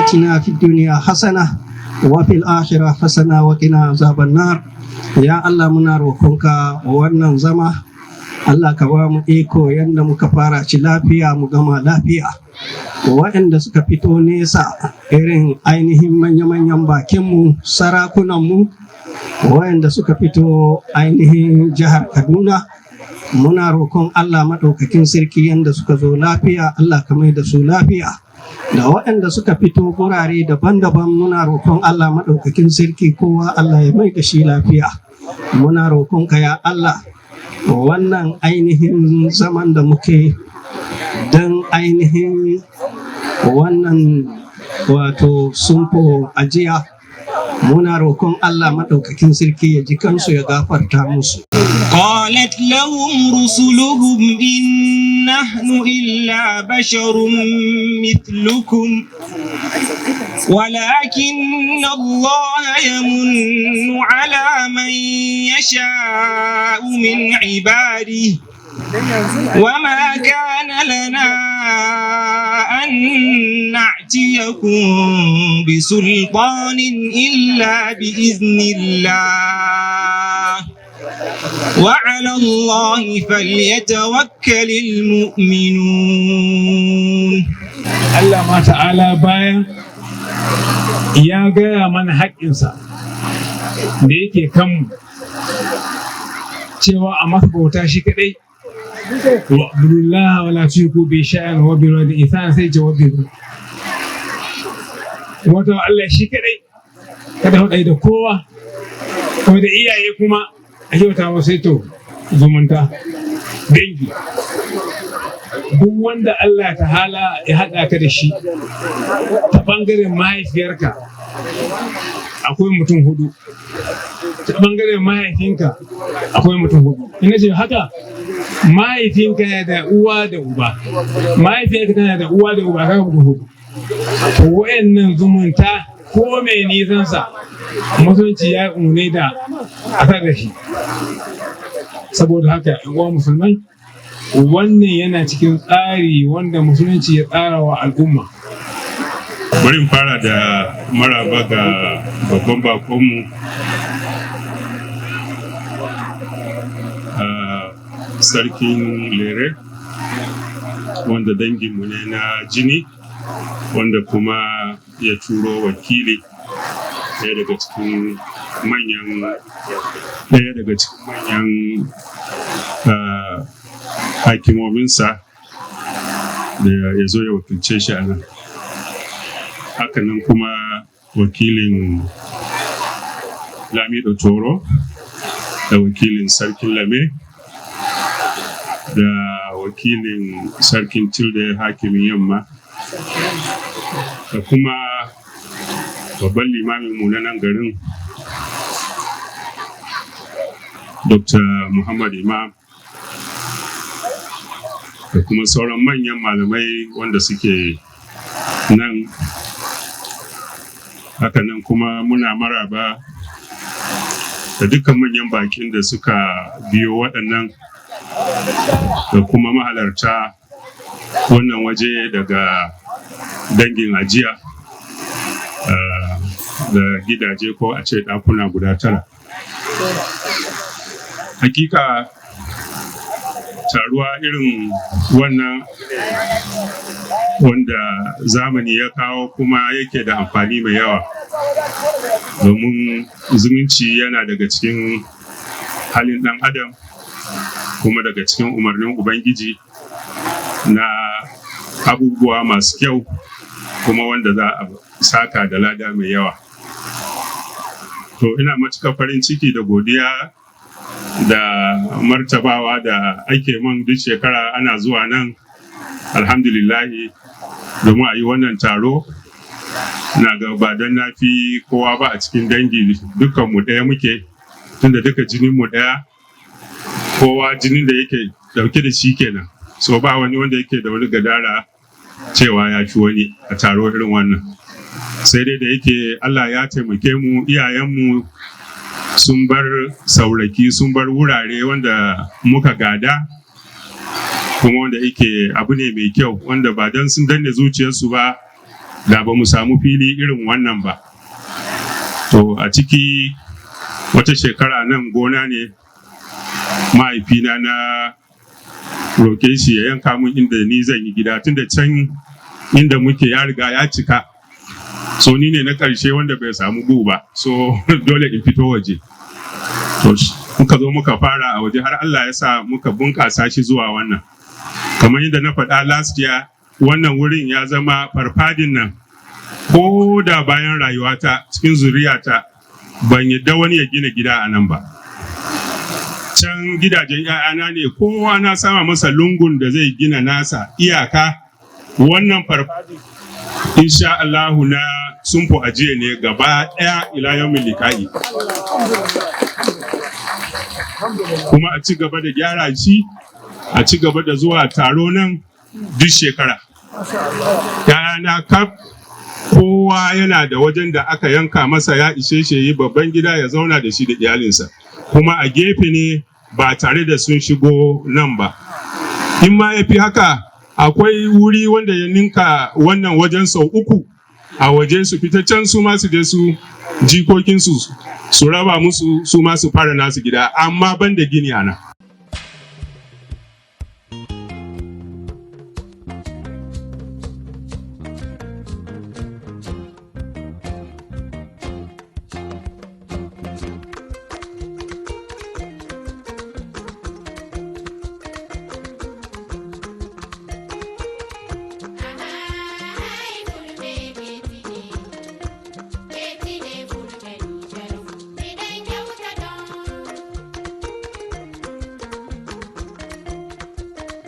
آتنا في الدنيا حسنة وفي الآخرة حسنة وقنا عذاب النار. Ya Allah, muna roƙonka wannan zama, Allah ka ba mu iko yadda muka fara ci lafiya mu gama lafiya. Waɗanda suka fito nesa, irin ainihin manya-manyan bakinmu, sarakunanmu, waɗanda suka fito ainihin jihar Kaduna, muna roƙon Allah maɗaukakin sarki, yadda suka zo lafiya, Allah ka mai da su lafiya. Da waɗanda suka fito gurare daban-daban, muna roƙon Allah maɗaukakin sarki, kowa Allah ya mai da shi lafiya. Muna roƙon ka, ya Allah, wannan ainihin zaman da muke don ainihin wannan, wato Sumpo Ajiya, muna roƙon Allah maɗaukakin sarki ya ji kansu ya gafarta musu. قالت لهم رسلهم إن نحن إلا بشر مثلكم ولكن الله يمن على من يشاء من عباده وما كان لنا أن نأتيكم بسلطان إلا بإذن الله وعلى الله فليتوكل المؤمنون. Allah ma ta'ala bayan ya gaya mana haƙƙinsa da yake kanmu, cewa a masa bauta shi kaɗai, واعبدوا الله ولا تشركوا به شيئا وبالوالدين إحسانا, sai ce wa wato Allah shi kaɗai, kada haɗa da kowa, ko da iyaye kuma a kyauta masa, sai to zumunta, dangi. Duk wanda Allah ta'ala ya haɗa ka da shi ta ɓangaren mahaifiyarka, akwai mutum hudu, ta ɓangaren mahaifinka akwai mutum hudu. Ina ce haka, mahaifinka yana da uwa da uba, mahaifiyarka tana da uwa da uba, kaga mutum hudu. To wayannan zumunta, ko mai nisansa, musulunci ya umarni da a da shi. Saboda haka, yan uwa musulmai, wannan yana cikin tsari wanda musulunci ya tsara wa al'umma. Bari in fara da maraba ga babban bakonmu, Sarkin Lere, wanda danginmu ne na jini, wanda kuma ya turo wakili, ɗaya daga cikin manyan hakimominsa da ya zo ya wakilce shi a nan. Hakanan kuma wakilin Lamido Toro da wakilin Sarkin Lame da wakilin Sarkin Tilde, hakimin yamma, da kuma babban limamin mu na nan garin, Dr. Muhammad Imam, da kuma sauran manyan malamai wanda suke nan. Hakanan kuma muna maraba da dukkan manyan bakin da suka biyo waɗannan da kuma mahalarta wannan waje daga dangin Ajiya da gidaje, ko a ce ɗakuna guda tara. Hakika taruwa irin wannan wanda zamani ya kawo kuma yake da amfani mai yawa, domin zumunci yana daga cikin halin ɗan adam, kuma daga cikin umarnin Ubangiji na abubuwa masu kyau, kuma wanda za a saka da lada mai yawa. To ina matuƙar farin ciki da godiya da martabawa da ake man duk shekara ana zuwa nan, alhamdulillahi, domin a yi wannan taro. Na ga ba don na fi kowa ba a cikin dangi, dukkanmu ɗaya muke, tunda duka jininmu ɗaya, kowa jinin da yake dauke da shi kenan. So ba wani wanda yake da wani gadara cewa ya fi wani a taro irin wannan, sai dai da yake Allah ya taimake mu, iyayenmu sun bar sauraki, sun bar wurare wanda muka gada, kuma wanda yake abu ne mai kyau, wanda ba don sun danne zuciyarsu ba Da ba mu samu fili irin wannan ba. To, a ciki wata shekara nan gona ne mahaifina na roƙe shi ya yanka mun inda ni zan yi gida, tunda can inda muke ya riga ya cika. So ni ne na ƙarshe wanda bai samu gu ba, so dole in fito waje. To, muka zo muka fara a waje har Allah ya sa muka bunƙasa shi zuwa wannan. Kamar yadda na faɗa last year, wannan wurin ya zama farfadin nan, ko da bayan rayuwata, cikin zuriyata ban yadda wani ya gina gida a nan ba. Can gidajen 'ya'yana ne, kowa na sama masa lungun da zai gina nasa. Iyaka wannan farfadin, insha Allahu, na sumfu ajiye ne gaba ɗaya ila yaumin liƙa'i, kuma a ci gaba da gyara shi, a ci gaba da zuwa taro nan duk shekara. ‘Ya'yana kaf kowa yana da wajen da aka yanka masa, ya ishe shi yi babban gida ya zauna da shi da iyalinsa, kuma a gefe ne ba tare da sun shigo nan ba. In ma ya fi haka, akwai wuri wanda ya ninka wannan wajen sau 3 a waje, su fita can su ma su je su jikokinsu su raba musu, su ma su fara nasu gida, amma ban da gini a nan.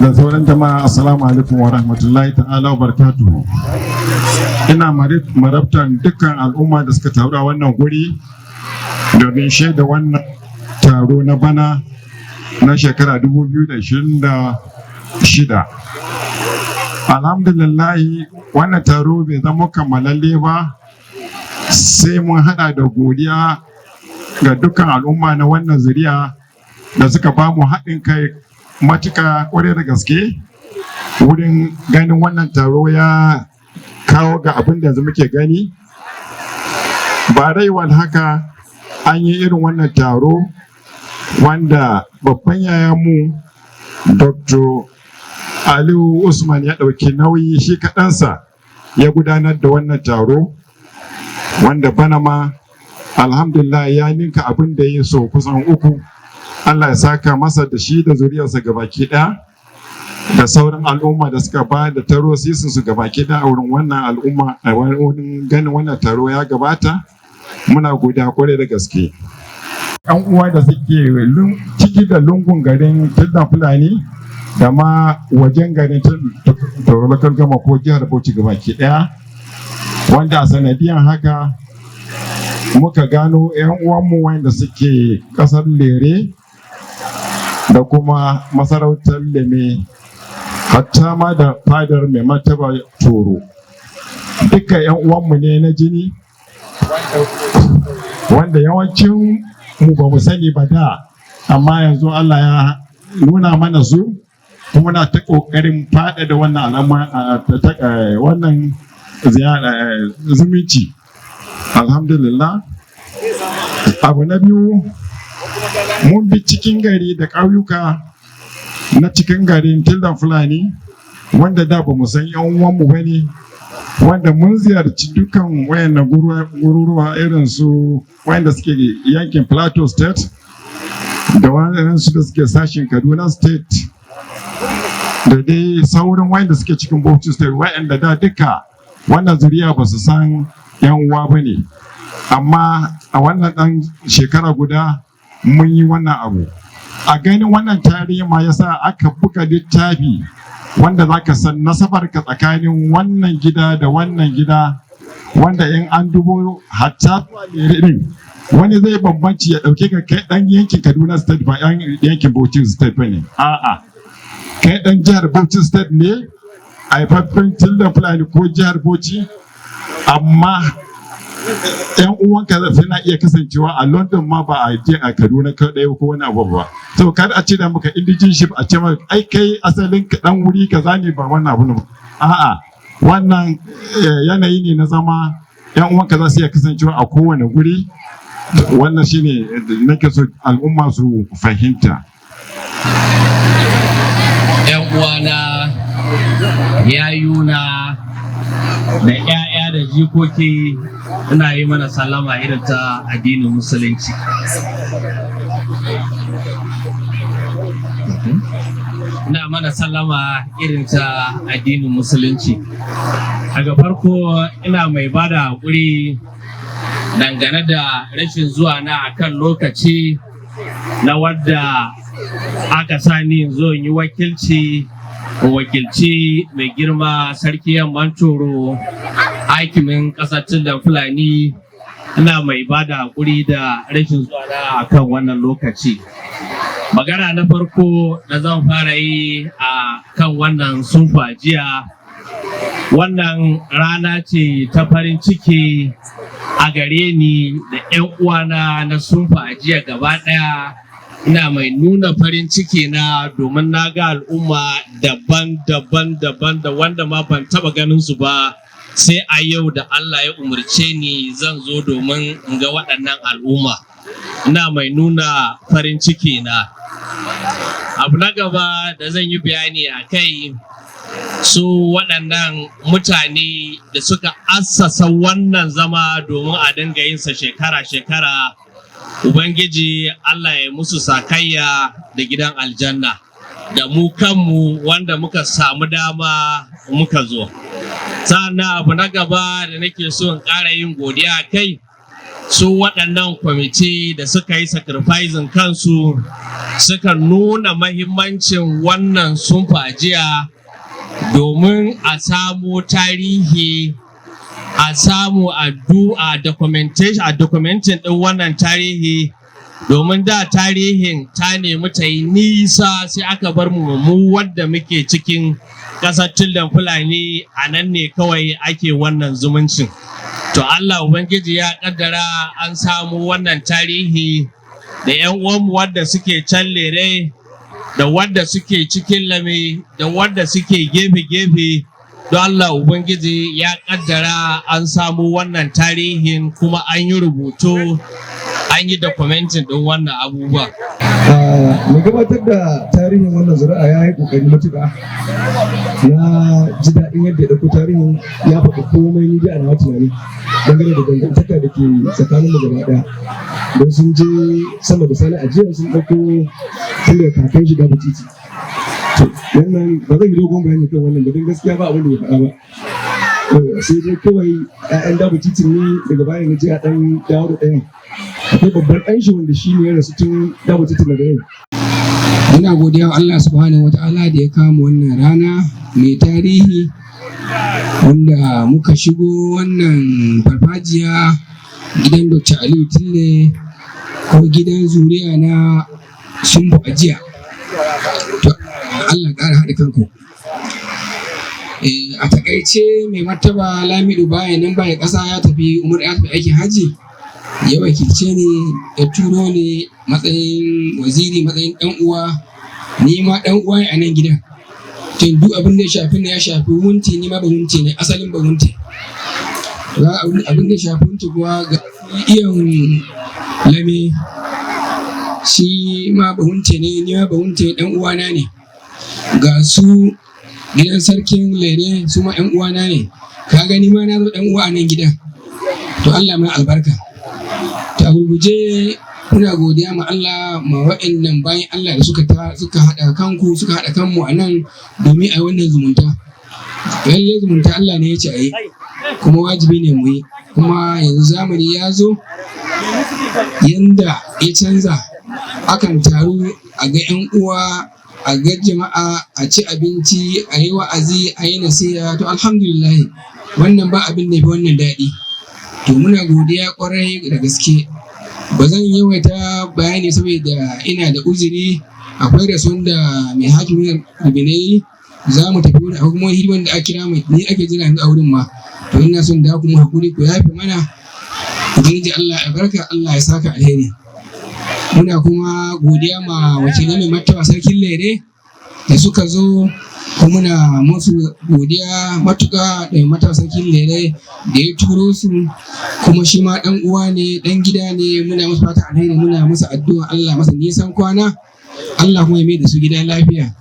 Da sauran jama'a, assalamu alaikum wa rahmatullahi ta'ala wa barakatuhu. Ina marabtan dukkan al'umma da suka taru a wannan guri domin shaida wannan taro na bana na shekara 2026. Alhamdulillahi, wannan taro bai zama kammalalle ba sai mun hada da godiya ga dukkan al'umma na wannan zuriya da suka ba mu haɗin kai matuka kwarai da gaske wurin ganin wannan taro ya kawo ga abin da yanzu muke gani. Ba raiwal haka an yi irin wannan taro wanda babban yayanmu Dr. Aliyu Usman ya ɗauki nauyi shi kaɗansa ya gudanar da wannan taro, wanda bana ma alhamdulillah ya ninka abin da ya so kusan uku. Allah ya saka masa da shi da zuriyarsa gabaki ɗaya da sauran al'umma da suka ba da taro sisin su gabaki ɗaya a wurin wannan al'umma, a wurin ganin wannan taro ya gabata. Muna godiya kwarai da gaske. Yan uwa da suke ciki da lungun garin Tildan Fulani da ma wajen garin Toro Local Gama ko jihar Bauchi gabaki ɗaya, wanda a sanadiyan haka muka gano 'yan uwanmu wanda suke ƙasar Lere da kuma masarautar Leme, hatta ma da fadar mai martaba Toro, duka 'yan uwanmu ne na jini, wanda yawancin mu ba mu sani ba da, amma yanzu Allah ya nuna mana su, kuma muna ta ƙoƙarin faɗaɗa wannan al'amma, wannan zumunci, alhamdulillah. Abu na biyu, mun bi cikin gari da ƙauyuka na cikin garin Tildan Fulani wanda da ba mu san yan uwanmu ba ne, wanda mun ziyarci dukan wayannan gururuwa, irin su wayanda suke yankin Plateau State da wayansu da suke sashin Kaduna State da dai sauran wayanda suke cikin Bauchi State, wayanda da duka wannan zuriya ba su san yan uwa ba ne. Amma a wannan ɗan shekara guda mun yi wannan abu. A ganin wannan tarihi ma yasa aka buga littafi wanda za ka san nasabarka tsakanin wannan gida da wannan gida, wanda in an dubo hatta ɗin wani zai bambanci ya ɗauke ka kai ɗan yankin Kaduna State ba yankin Bauchi State ba ne. A'a, kai ɗan jihar Bauchi State ne, haifaffen Tildan Fulani ko jihar Bauchi, amma yan uwanka suna iya kasancewa a London ma, ba a je a Kaduna kaɗai ko wani abu ba. So kada a ce da maka indigenship, a ce maka ai kai asalin ka dan wuri kaza ne, ba wannan abu ne. A'a, Wannan yanayi ne na zama yan uwanka za su iya kasancewa a kowane guri. Wannan shine nake so al'umma su fahimta. Yan uwana, yayuna da 'ya'ya da jikoki, ina yi mana sallama irin ta addinin Musulunci. Ina mana sallama irin ta addinin Musulunci. Daga farko, ina mai bada haƙuri dangane da rashin zuwa na akan lokaci na wadda aka sani in zo in yi wakilci, wakilci mai girma Sarki Yamman Toro, hakimin ƙasar Tilden Fulani. Ina mai bada haƙuri da rashin zuwa na akan wannan lokaci. Magana na farko da zan fara yi a kan wannan sunfa jiya, wannan rana ce ta farin ciki a gare ni da 'yan uwana na sunfa jiya gaba ɗaya. Ina mai nuna farin ciki na domin na ga al'umma daban-daban daban da wanda ma ban taba ganin su ba sai a yau da Allah ya umarce ni zan zo domin in ga waɗannan al'umma. Ina mai nuna farin ciki na. Abu na gaba da zan yi bayani a kai, su waɗannan mutane da suka assasa wannan zama domin a dinga yinsa shekara-shekara, Ubangiji Allah ya musu sakayya da gidan aljanna, da mu kanmu wanda muka samu dama muka zo. Sannan abu na gaba da nake so in ƙara yin godiya kai, su waɗannan kwamiti da suka yi sacrificing kansu, suka nuna mahimmancin wannan sunfa jiya domin a samu tarihi, a samu a du a documentation, a documenting ɗin wannan tarihi, domin da tarihin ta nemi ta yi nisa, sai aka bar mu, mu wadda muke cikin ƙasar Tilden Fulani, a nan ne kawai ake wannan zumuncin. To, Allah Ubangiji ya kaddara an samu wannan tarihi da 'yan uwanmu wadda suke can Lere, da wadda suke cikin Lame, da wadda suke gefe-gefe. Don Allah Ubangiji ya kaddara an samu wannan tarihin, kuma an yi rubutu, an yi documenting ɗin wannan abubuwa. Mai gabatar da tarihin wannan zuri'a ya yi kokari matuƙa. Na ji daɗin yadda ya ɗauko tarihin, ya faɗi komai. Ni dai a nawa tunani dangane da dangantaka da ke tsakaninmu gaba ɗaya, don sun je sama da Sani Ajiya, sun ɗauko tun daga kakan shiga titi. To, wannan ba zan yi dogon bayani kan wannan ba, don gaskiya ba abin da bai faɗa ba, sai dai kawai 'ya'yan Dabo Titin ne. Daga baya na je a ɗan dawo da ɗayan, akwai babban ɗan shi wanda shi ne ya rasu tun Dabo Titin daga yau. Muna godiya wa Allah Subhanahu wata'ala da ya kama wannan rana mai tarihi wanda muka shigo wannan farfajiya gidan Dr. Aliyu Tille ko gidan zuriya na Sumbu Ajiya. To, Allah ƙara haɗa kanku. A takaice, mai martaba Lamido baya nan, baya ƙasa, ya tafi umar, ya tafi aikin hajji. Ya wakilce ni, ya turo ni matsayin waziri, matsayin ɗan uwa. Ni ma ɗan uwa ne a nan gidan. Tun duk abin da ya shafi ne ya shafi Wunti, ni ma ba Wunti ne, asalin ba Wunti. Abin da ya shafi Wunti kuwa, ga iyan Lame, shi ma ba Wunti ne, ni ma ba Wunti, ɗan uwana ne. Ga su gidan sarkin Lere, su ma ɗan uwana ne. Ka gani ma na zo ɗan uwa a nan gidan. To, Allah mai albarka. Ta gurguje, muna godiya ma Allah, ma wa'annan bayan Allah da suka haɗa kanku, suka haɗa kanmu a nan domin a yi wannan zumunta. Lallai zumunta Allah ne ya ce a yi, kuma wajibi ne mu yi. Kuma yanzu zamani ya zo yanda ya canza, akan taru a ga 'yan uwa, a ga jama'a, a ci abinci, a yi wa'azi, a yi nasiha. To, alhamdulillah, wannan ba abin da fi wannan daɗi. To, muna godiya kwarai da gaske. Ba zan yawaita bayani saboda ina da uzuri. Akwai rasuwan da mai hakimin Rubinai za mu tafi wani, akwai kuma hidiman da aka kira mai ni ake jira yanzu a wurin ma. To, ina son da kuma hakuri, ku yafe mana. Ubangiji Allah ya barka, Allah ya saka alheri. Muna kuma godiya ma wakilai mai martaba sarkin Lere da suka zo. Kuma muna musu godiya matuƙa da mata Sarkin Lere da ya turo su, kuma shi ma ɗan uwa ne, ɗan gida ne. Muna musu fata alheri, muna musu addu'a, Allah masa nisan kwana, Allah kuma ya mai da su gida lafiya.